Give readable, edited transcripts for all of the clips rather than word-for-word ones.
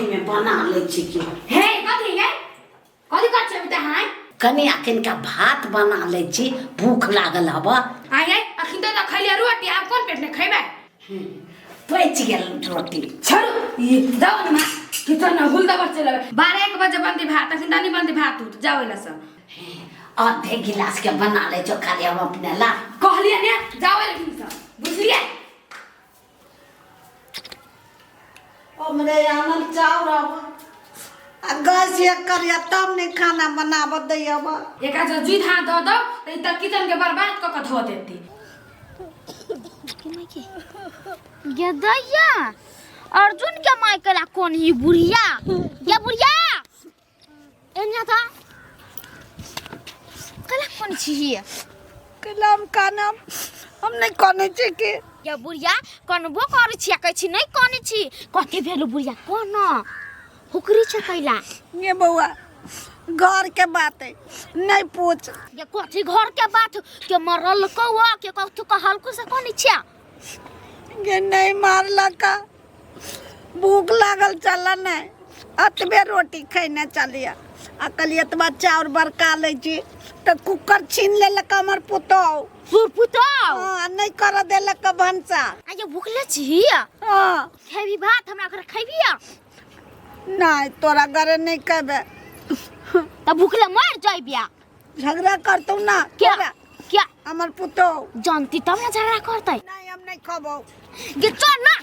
में बना लै छी की। हे कथी गे, कथी कर छै बेटा? हाय कनि अखनका भात बना लै छी, भूख लागल हब। आय गे, अखन तऽ खैलियै रोटी, आब कोन पेट में खैबै? पचि गेल रोटी। छोड़ू ई, जाओ ने माँ किचन में हुल दबर चलि अबै। 12 1 बजे बनती भात, अखन तऽ नहि बनती भात उत, जाओ एला सब। आधे गिलास के बना लै छौ खाली हम अपने ला। कहलियै ने जाओ एला सब, बुझलियै? हमरे आनल चाउर अब आ गैस एक करिया तब नहीं खाना बनाब दैया। एकरा जो जुई हाथ धऽ दौ तऽ ई तऽ किचन के बर्बाद कऽ कऽ धऽ देती। गेदैया अर्जुन के माय कला कोन ही बुढ़िया? ये बुढ़िया, एन्या था कला कोन छी? कलम कानम, हम नहीं कने छी के। ये बुढ़िया, कनबो करै छी आ कहै छी नहीं कने छी। कथी भेलु बुढ़िया? कोन हुकरी छै कैला? ये बउआ, घर के बात है, नहीं पूछ। ये कथी घर के बात? के मरल कौआ के कथू कहलको से कोन छिया? ये नहीं मारलका, भूख लागल चल नहीं, अतबे रोटी खैने चलिया आ कहलिए एतबा चाउर बड़का लै छी तऽ कुकर छीन लेलक हमर पुतोहु। तोर पुतोहु? हाँ, नहीं कर देलक भनसा। आ ये भूखले छी? हाँ। खेबी भात हमरा घर खेबी? नहीं, तोरा घरे नहीं खेबे। तऽ भूखले मर जाइबिया। झगड़ा करतौ ना। क्या? तोरा। क्या? हमर पुतोहु। जानती तब ना झगड़ा करतै। नहीं, हम नहीं खबौ। ये चल ना।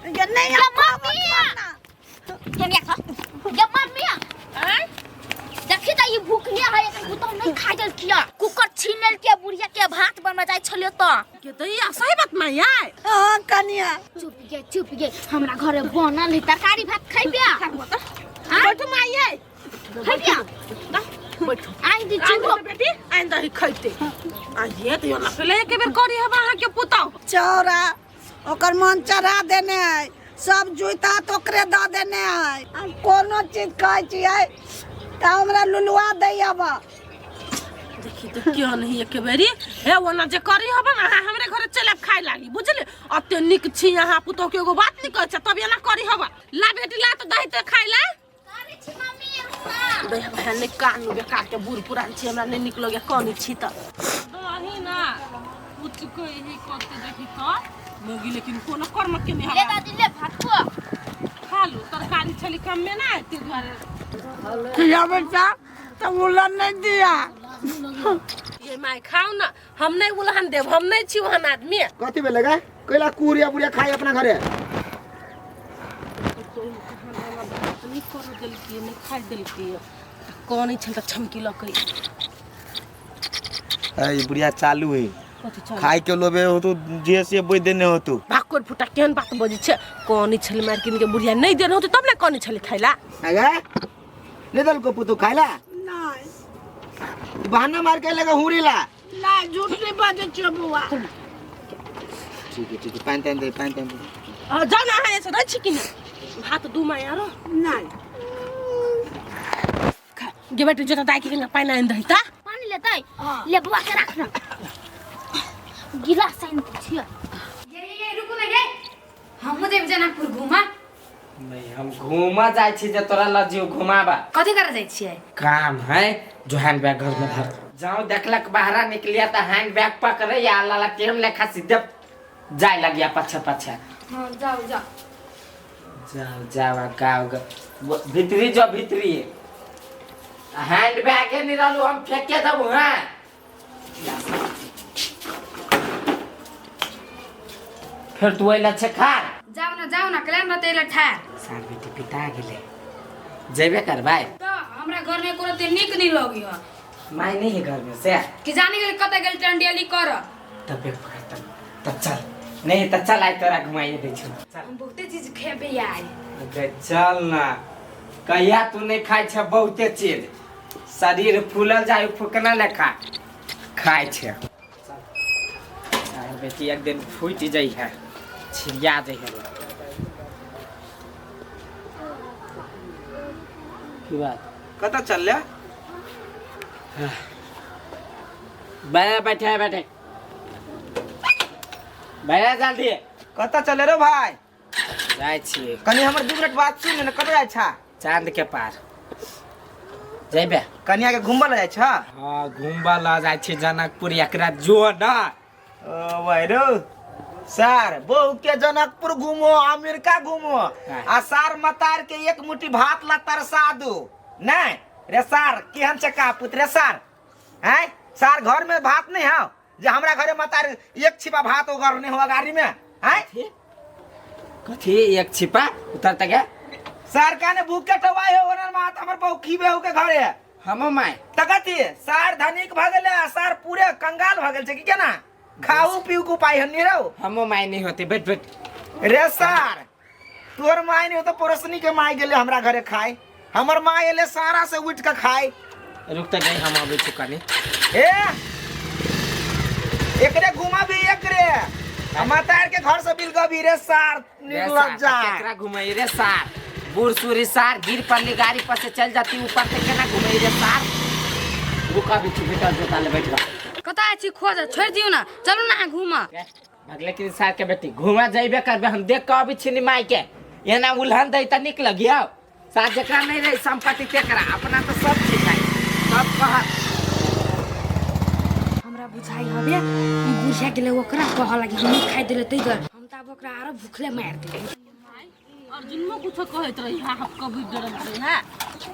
ये नहीं हम ये खबौ, मम्मी। चल ना। ये मिया खा। ये मम्मी। देखी तऽ ई भूखले है, एकर पुतोहु नहीं खाइ देलकिया, कुकर छीन लेलकिया बुढ़िया के, भात बनबै जाइ छलियो तऽ। के तऽ ई सही बात माय आय। हाँ कनिया। चुप गे, चुप गे, हमरा घरे बनल है तरकारी भात, खइबिया? बैठू माय आय। खइबिया? बैठू। आइ दी आइन चुप। दे बेटी, आइन दही खैते। आ ये तो ना पहले एक बेर करी हवा अहाँ के पुतौ। चौरा ओकर मन चढ़ा देने है, सब जूता तो ओकरे दऽ देने है। हम कोनो चीज कहै छियै तऽ हमरा लुलुआ दै अब। देखी तो क्यों नहीं एक बेरी हे ओना जे करी हबा ना, अहाँ हमरे घरे चल आब खाय लागी, बुझली? अते निक छी अहाँ, पुतौ के एगो बात नहीं कहै छै तब एना करी हबा। ला बेटी ला तो दही तो खाय ला। करै छी मम्मी, रुक ना। दही हबा नहीं कानू, बेकार के बूढ़ पुरान छी, हमरा नहीं निक लगे कनी छी त दही ना कुछ कही कते देखी त मोगी, लेकिन कोनो कर्म के नहीं ले हबा। दादी, ले भात खुआ। खा लू, तरकारी छली कम में ना एते दुआरे। खिया बेटा, तऽ उलन नहीं दिया। ये माय खाओ ना, हम नहीं उलहन देब, हम नहीं छी ओहन आदमी। कथी भेलै गे? कैला कुरिया बुढ़िया खाइ अपना घरे? नहीं कर देलकी, नहीं खाइ देलकी, कौन छल तऽ छमकी लकै। अरे बुढ़िया चालू है। कथी चल? खाय के लोबे हो तो जे से बोइ देने हो तू। भाकोर फुटा, केहन बात बजै छै? कौन छल मारकिन के बुढ़िया नहीं देने होते तब ने कौन छल खाइला। अगे ले दल को पुतू खाइला? नहीं। बहाना मार के लगा हुरी ला। नहीं, झूठ नहीं बाजै छियो बौआ। ठीक है, ठीक है, पानी तानी दे, पानी तानी दे। आ, जाउ ने अहाँ ऐसे रहै छी कि नहि भात दू माय आरो। नहीं। खा गे बेटी, जोता दाइ के कनिका पानि आनि दही ता। पानी लेतै? ले बौआ के राख ना, गिलास आनि दै छियै। ये ये ये रुकू ना गे, हमहूँ जेब जनकपुर घूमा। नहीं, हम घूमा जाइ छी जे तोरा लग जियो घुमाबा। कथी करे जाइ छियै? काम है जो हैंड बैग घर में धर जाओ, देखलक बाहरा निकलिया त हैंड बैग पकड़े या लाला टेम लेखा सीधे जाय लगिया पाछे पाछे। हाँ जाओ जाओ। जाओ जाओ गाँव भीतरी जो भीतरी हैंड बैग है निरालू, हम फेंके दबू। हाँ फिर तू अइला छे खा। जाओ ना, जाओ ना, कल्याण रहते अइला ठार। सार बेटी पिता गेले, जेबे करबै। तो हमरा घर में कोनो ते नीक नहीं लगी हो। माय नहीं है घर में से? कि जाने गेल कतऽ गेल टंडियली कर। तब बेग पकड़, तब तब चल, नहीं त चल आइ तोरा घुमाइए दै छौ, चल। हम बहुते चीज खेबे आइ। अगे चल ना, कहिया तू नहीं खाइ छै बहुते चीज, शरीर फूलल जाय फुकना लेखा खाइ छै। सार बेटी एक दिन फूटि जाइ है, छिड़िया जाइ है। की बात? कतऽ चल? बैठे बैठे बैठे बैठे जल्दी। कतऽ चले रे भाई? जाइ छियै। कनी हमर 2 मिनट बात सुन ने, कतऽ जाइ छा? चांद के पार जइबे। कनिया के घुमबऽ लए जाइ छा? हाँ, घुमबऽ लऽ जाइ छी जनकपुर, एकरा जो न। ओ वैरो सर, बहू के जनकपुर घूमो, अमेरिका घूमो, आ सार मतार के एक मुट्ठी भात ला तरसा दो। नहीं रे सार, केहन छै का पुत्र रे सार? हैं सार, घर में भात नहीं है जे हमरा घरे मतार एक छिपा भात ओगर नहीं हुआ गाड़ी में। हैं कथी एक छिपा उतर तक है? सार काने भूख के टवाई हो ओनर मात हमर बहू खीबे हो के घरे। हमो my तकती सार धनिक भ गेले आ सार पूरे कंगाल भ गेल छै की केना खाऊ पीऊ के उपाय हन रहो। हमो my नहीं होते, बैठ बैठ। रे सार, तोर my नहीं हो तो पड़ोसनी के my गेले हमरा घरे खाए, हमर my एले सारा से उठ के खाए। रुक त गई, हम अबै छी कनी। ए एकरे घुमा भी एकरे मातार के घर से बिल गबी रे सार। रे सार, निर्लज्जा। केकरा घुमाई रे सार? बूढ़ सूरी सार गिर पड़ली गाड़ी पर से चल जाती ऊपर से, केना घुमाई रे सार? रुका भी छी, बेटा जोता ले बैठ। कतऽ छी खोज, छोड़ि दियौ ने, चलू ने अहाँ घूमऽ। भगले कि सार के बेटी, घुमा जइबे करबे हम, देख के अबै छी नी माय के एना उलहन दै त निक लगियौ। सार जकरा नहीं रही संपत्ति तेकरा, अपना तो सब ठीक है, सब कहत। हमरा बुझाइ हवे ई बुढ़िया गेलै ओकरा कहऽ लागी हम खाइ देले तै दुआरे, हम तऽ आब ओकरा आरो भूखले मारि देबै। अर्जुनो कुछो कहैत रही हा, हम कभी डरल रही हा।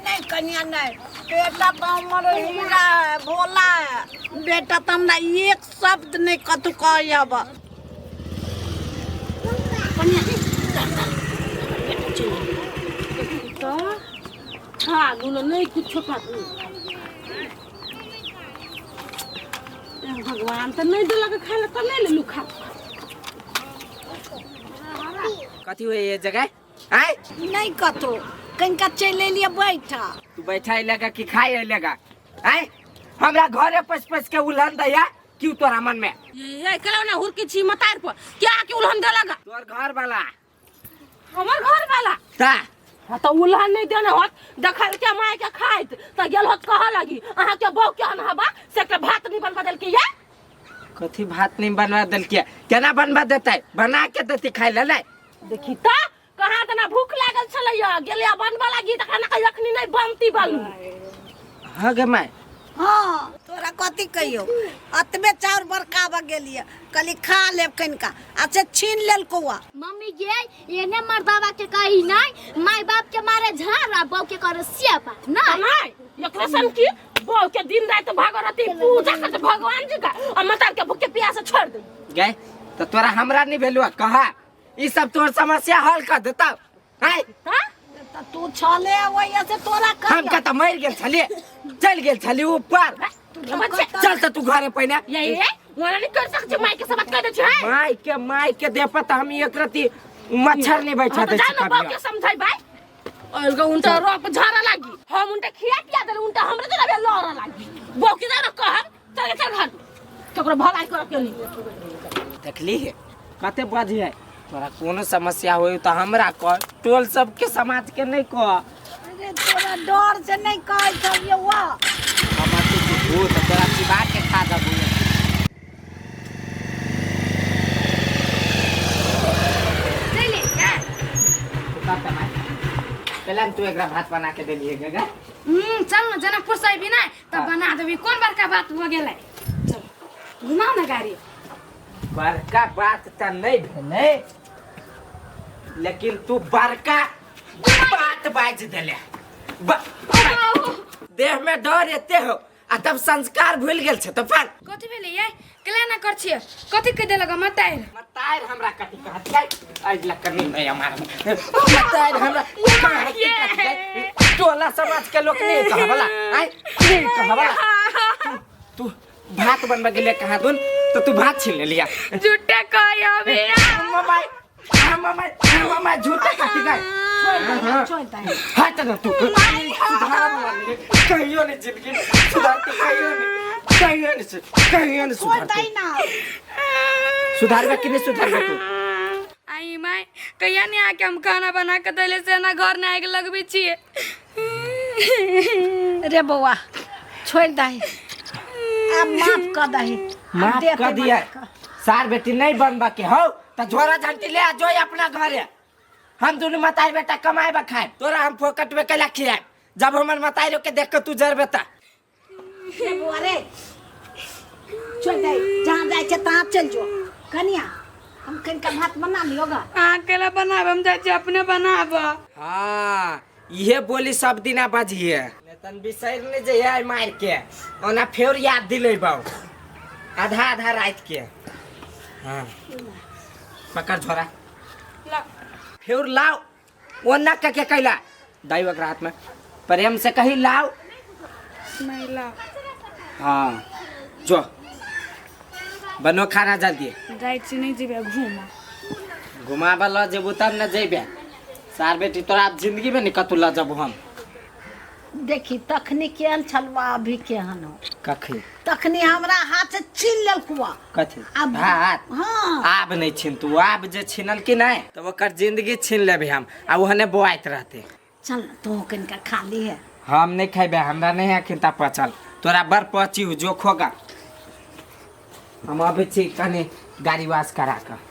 नहीं कन्या नहीं, बेटा तो हमर हीरा है, भोला है बेटा, तो हमरा एक शब्द नहीं कतु कहब। तो खा लू ना, नहीं कुछो करू। भगवान तो नहीं देलक खाए ला तो नहीं लेलू खा। कथी हुए ये जगह आय? नहीं कतौ, कनिका चलि एलियै बैठा। तू बैठा लेगा कि खाए लेगा? आय हमरा घरे पस पस के उलहन दैया क्यों तोरा मन में? ये केला ना हुरकी छी मतार पर क्या के उलहन देलक? तोर घर वाला। हमर घर वाला? ता हाँ तो उलहन नहीं देने होत, देखल के माय के खाइत त गेल होत कह लगी अहाँ के बहू के अनहबा से के भात नहीं बनवा देलकी या? कथी भात नहीं बनवा देलकी? केना बनवा देतै? बना के देती खाइ ले। देखी त कहाँ तना भूख लागल छलैया, गेलिया बनवा लागी त खाना के अखनी नहीं बनती बालू। हाँ गे my. हाँ तोरा कथी कहियो, अतबे चाउर बरकाबऽ गेलियै, कहली खा लेब कनिका, आ से छीन लेलकौ। मम्मी गे, एने मर्दावा के कही नहीं, माय बाप के मारे झाड़ आ बहू के करे सेवा नहीं। नहीं एकरे सन की बहू के दिन रात भगवती पूजा करते भगवान जी का और मतार के भूख के प्यास छोड़ दे। गए तो तोरा हमरा नहीं भेलुआ कहा, ई सब तोर समस्या हल कर देता। आय हाँ? त तू छले वही से तोरा हम कहियो। का त मर गेल छलिए, चल गेल छली ऊपर। चल त तू घरे पहिने। ये वना नहीं कर सकते माई के सब कह दे छै। माय के दे पर त हम एक रति मच्छर नहीं बैठा दे जा छी ना बहू कभियो। के समझाई भाई, और उनका उनटा रोप झाड़ा लागी, हम उनटा खिया पिया देले, उनटा हमरे जरा लड़ लागी। बहू के जरा कहब चल चल घर ककरो भलाई कर के नहीं। देखली है कते बज है तोरा, कोनो समस्या होई त हमरा कह, टोल सबके समाज के नहीं कह। अरे तोरा डर से नहीं कहै छलियौ। हमर तू भूत तोरा चिबा के खा देबू। चलि पहले तू एकरा भात बना के देलिए गे। चल न जनकपुर से अबी ना तब बना देबी, कोन बड़का बात भऽ गेलै। चल घुमाउ ने गाड़ी। बड़का बात त नहीं भेलै, लेकिन तू बड़का बात बाजि देले। देह में डर एते हो आ तब संस्कार भूल गेल छै तो फिर कथी भेलै ये? केला ना कर छियै, कथी कहि देलक मताइर? मताइर हमरा कथी कहत छै? आज लग कनी नहीं हमार मताइर हमरा टोला समाज के लोग नहीं कहबला, आय नहीं कहबला। तू भात बनबे गेले कहाँ दुन तो तू भात छीन लेलिया। झूठे कहियो भैया। ममाई ममाई ममाई झूठे कथी गए? हाँ तो तू सुधार कहियो नहीं, जिंदगी सुधारते कहियो नहीं, कहियो नहीं, कहियो नहीं सुधारते। सुधारबे कि नहीं सुधारबे तू? आई my कहिया नहीं आके हम खाना बना के देले से ना घर ना आके लगबे छिए। रे बौआ छोड़ दही, अब माफ कर दही। माफ कर दिया सार बेटी नहीं बनबा के हो त झोरा झंटी ले आ जोई अपना घरे। हम दुनू मताई बेटा कमाए बा खाए, तोरा हम फोकट में कैला खिलाए? जब हमर मताई के देख के तू जरबे ता। रे बौआ रे, चल दे, जहाँ जाइ छै तहाँ चल जो। कनिया हम कनिका भात बना लियो गा। अहाँ केला बनाब, हम जाइ छी अपने बनाब। हाँ, इहे बोली सब दिना बजिए, तन बिसरि नहीं जइहे मार के, ओना फेर याद दिलेबौ आधा आधा रात के। हाँ पकड़ झोरा फेर लाओ, ओना के के कैला दाई ओकरा हाथ में प्रेम से कही लाओ। नहीं लाओ। हाँ जो बनो खाना जल्दी। जाइ छी नहीं जेबै घूम। घुमाबा ल जेबू तब न जेबे सार बेटी, तोरा आब जिंदगी में नहीं कतू ल जबू हम। देखी तखनी केहन छलवा अभी केहन हो। कखी? तखनी हमरा हाथ से छीन लेलकुआ। कथी? आब भात? हाँ। आब नहीं छीन तू, आब जे छीनल की नहीं तो ओकर जिंदगी छीन लेबे हम, आ ओहने बोआइत रहते। चल तू कनिका खा ली है। हम नहीं खेबे, हमरा नहीं है खिंता पचल, तोरा बड़ पची हो जो खोगा। हम अभी छी कनी गाड़ी वास करा कर।